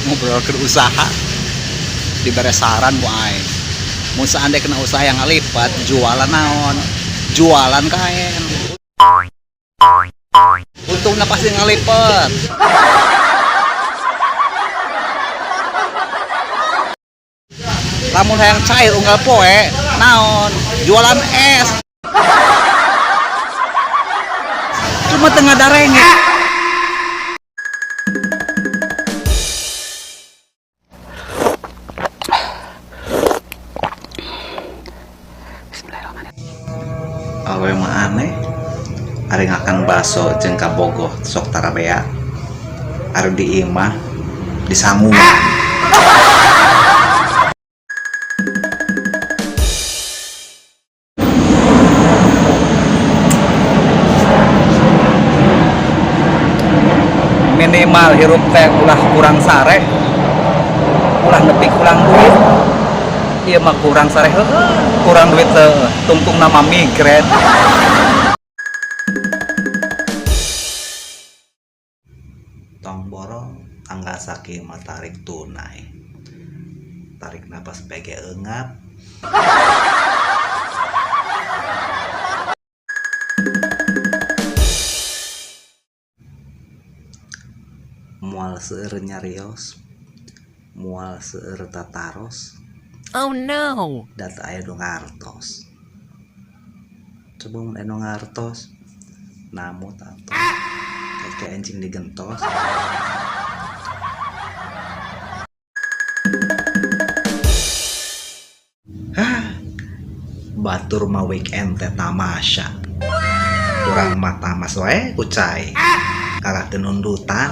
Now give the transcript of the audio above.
Ngobrolkeun usaha dibere saran ku aing. Mun seandainya kena usaha yang ngalipat, jualan naon? Jualan kain. Untungnya pasti ngalipet. Lamun hayang cair unggal poe, naon? Jualan es. Cuma tengah darenge. Bismillahirrahmanirrahim. Awewe mah aneh. Ari ngakan baso jeung kabogoh sok tarabea. Ari di imah disangungan. Minimal hirup teh ulah kurang sare, ulah nepi kurang duit. Ieu mah kurang sare heueuh, kurang duit teh tungtung nama migrain. Tong borong tanggal sakieu mah tarik tunai. Tarik napas PG eungap. Moal seueur nyarios, moal seueur tataros. Oh no. Da teu aya nu ngartos. Coba mun aya nu ngartos, namut atuh. Kayak anjing digentos. Hah, batur mah weekend teh tamasya. Urang mah tamas wae ku cai. Kalah teu nundutan.